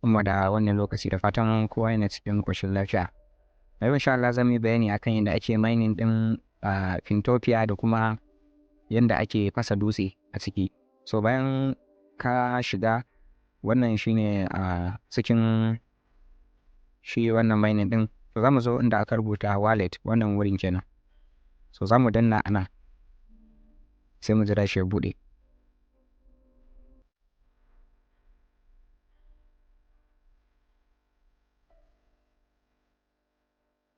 Barkanmu da wannan lokaci, da fatan kowa yana cikin ƙoshin lafiya. A yau insha Allah zan yi bayani akan yadda ake mining ɗin Fintopia da kuma yadda ake fasa dutse a ciki. So bayan ka shiga wannan shine a cikin shi wannan mining ɗin, to za mu zo inda aka rubuta wallet, wannan wurin kenan. So za mu danna a nan, sai mu jira shi ya buɗe.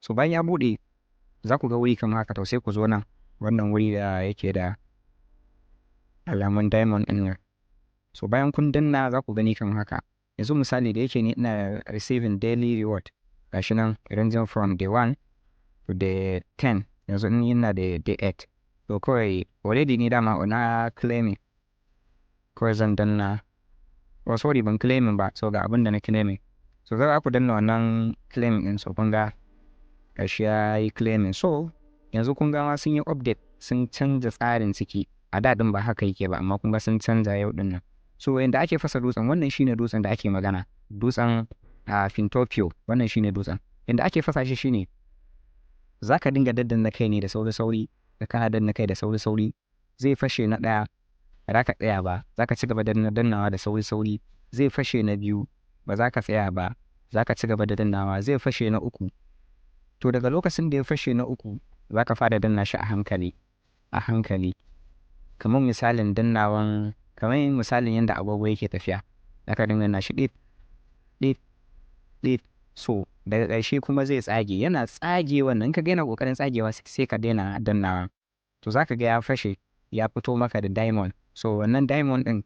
So bayan ya buɗe, za ku ga wuri kamar haka. To sai ku zo nan, wannan wuri da yake da alamun diamond ɗin nan. So bayan kun danna, za ku gani kamar haka. Yanzu misali, da yake ni ina receiving daily reward, gashi nan ranging from day 1 to day 10. Yanzu ni ina da day 8. To kawai already ni dama na claiming. Kawai zan danna. Oh sorry, ban claiming ba. So ga abin da na claiming. So za ku danna wannan claiming ɗin. So kun ga gashi ya yi claiming. So yanzu kun ga ma sun yi update, sun canza tsarin ciki. A da ɗin ba haka yake ba, amma kun ga sun canza yau ɗin nan. So yanda ake fasa dutsen, wannan shine dutsen da ake magana. Dutsen a Fintopio, wannan shine dutsen. Yanda ake fasa shi shine za ka dinga daddanna kai ne da sauri sauri, da kana danna kai da sauri sauri zai fashe na ɗaya, ba za ka tsaya ba, za ka ci gaba da dannawa da sauri sauri, zai fashe na biyu, ba za ka tsaya ba, za ka ci gaba da dannawa, zai fashe na uku. To daga lokacin da ya fashe na uku, za ka fara danna shi a hankali, a hankali. Kamar misalin dannawan, kamar misalin yadda agogo yake tafiya. Za ka dinga danna shi ɗit, ɗit, ɗit. So daga ƙarshe kuma zai tsage. Yana tsage wannan, in ka ga yana ƙoƙarin tsagewa, sai ka daina dannawa. To za ka ga ya fashe, ya fito maka da diamond. So wannan diamond ɗin,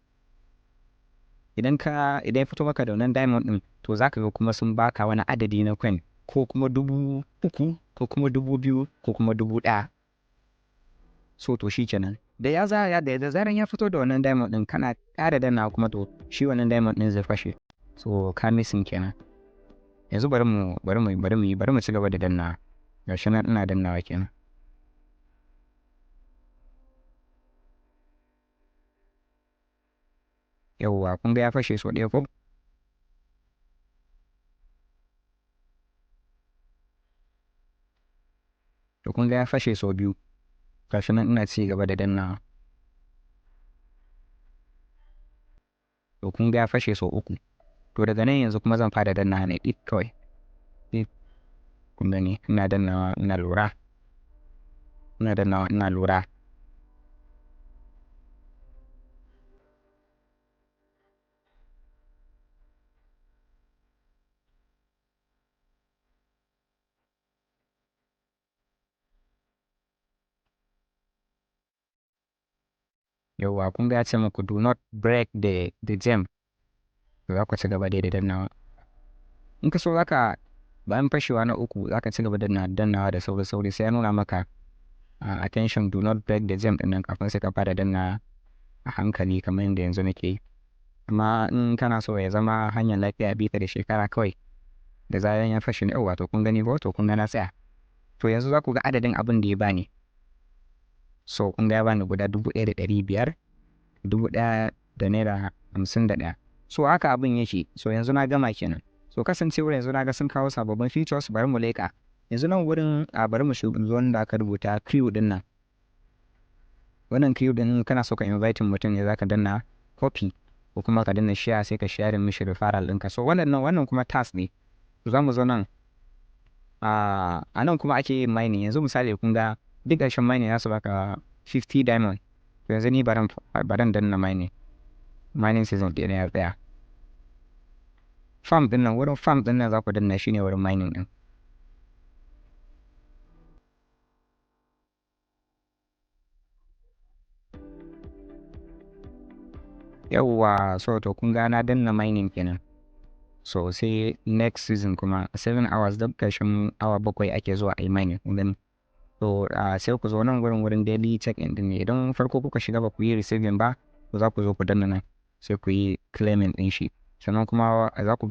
idan ya fito maka da wannan diamond ɗin, to za ka ga kuma sun baka wani adadi na coin, ko kuma 3,000, ko kuma 2,000, ko kuma 1,000. So to shi kenan. Da zaran ya fito da wannan diamond ɗin, kana ƙara dannawa kuma, to shi wannan diamond ɗin zai fashe. So ka missing kenan. Yanzu bari mu bari mu bari mu bari mu ci gaba da dannawa. Gashi nan ina dannawa kenan. Yauwa, kun ga ya fashe sau ɗaya ko? To kun ga ya fashe sau biyu. Gashi nan ina ci gaba da dannawa. To kun ga ya fashe sau uku. To daga nan yanzu kuma zan fara dannawa ne ɗit kawai. Ɗit. Kun gani, ina dannawa ina lura. Ina dannawa ina lura. Yauwa, kun ga ya ce muku "Do not break the gem". To za ku ci gaba dai da dannawa. In ka so zaka, bayan fashewa na uku, za ka ci gaba da dannawa da sauri sauri sai ya nuna maka "Attention, do not break the gem" ɗin nan, kafin sai ka fara danna a hankali kamar yadda yanzu nake yi. Amma in kana so ya zama hanyar lafiya, bi ta da shekara kawai, da zaran ya fashe ne. Yauwa, to kun gani ko? To kun ga na tsaya. To yanzu za ku ga adadin abin da ya bani. So kun ga ya bani guda 1,500, ₦1,051. So haka abin yake. So yanzu na gama kenan. So kasancewar yanzu na ga sun kawo sababbin features, bari mu leƙa. Yanzu nan wurin a bari mu shiga zo inda aka rubuta crew ɗin nan. Wannan crew ɗin, kana so ka invite mutum ne, za ka danna copy ko kuma ka danna share, sai ka share mishi referral ɗinka. So wannan kuma task ne. To za mu zo nan. A nan kuma ake yin mining. Yanzu misali, kun ga duk ƙarshen mining za su baka 50 diamond. To yanzu ni baran danna mining. Mining season ɗina ya tsaya. Farm ɗin nan, wurin farm ɗin nan za ku danna, shi ne wurin mining ɗin. Yauwa, so to kun ga na danna mining kenan. So sai next season kuma 7 hours, duk ƙarshen awa 7 ake zuwa a yi mining, kun gani. To sai ku zo nan wurin, wurin daily check in ɗin ne. Idan farko kuka shiga ba ku yi receiving ba, to za ku zo ku danna nan sai ku yi claiming ɗin shi. Sannan kuma za ku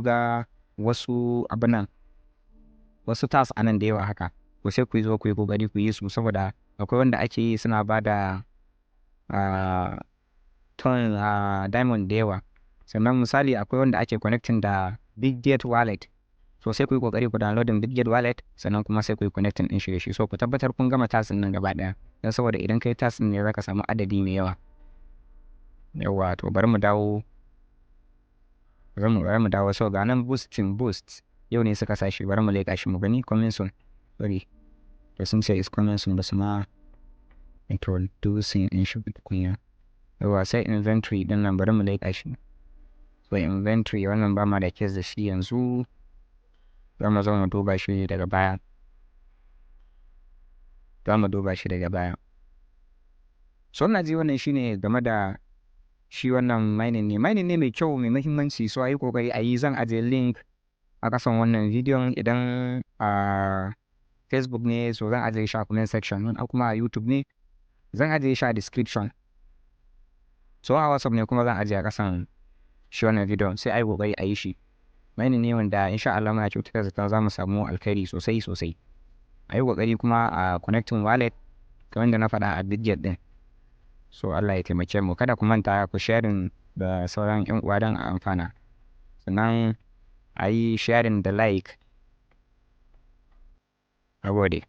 ga wasu abun nan, wasu tasks a nan da yawa haka. To sai ku zo ku yi ƙoƙari ku yi su, saboda akwai wanda ake yi suna ba da ton diamond da yawa. Sannan misali akwai wanda ake connecting da Bitget Wallet. So sai ku yi kokari ku downloading Bitget Wallet, sannan kuma sai ku yi connecting din shi da shi. So ku tabbatar kun gama task nan gaba daya, don saboda idan kai task ne zaka samu adadi mai yawa. Yawwa, to bari mu dawo, bari mu dawo. So ga nan boosting, boost yau ne suka sa shi. Bari mu leƙa shi mu gani. Coming soon, sorry, to sun ce is coming soon, ba su ma introducing din shi tukunya. Yawwa, sai inventory din nan, bari mu leƙa shi. So inventory wannan ba ma da case da shi yanzu, za mu zo mu duba shi daga baya, za mu duba shi daga baya. So ina ji wannan shine game da shi wannan mining ne. Mining ne mai kyau, mai muhimmanci. So a yi kokari a yi. Zan ajiye link a kasan wannan bidiyon. Idan a Facebook ne, so zan ajiye shi a comment section. In kuma a YouTube ne, zan ajiye shi a description. So a WhatsApp ne kuma, zan ajiye a kasan shi wannan bidiyon. Sai a yi kokari a yi shi. Mining ne wanda insha Allah muna kyautata zaton za mu samu alkhairi sosai sosai. A yi kokari kuma a connecting wallet kamar da na faɗa a Bitget din. So Allah ya taimake mu. Kada ku manta ku sharing da sauran yan uwa don a amfana, sannan a yi sharing da like. Na gode.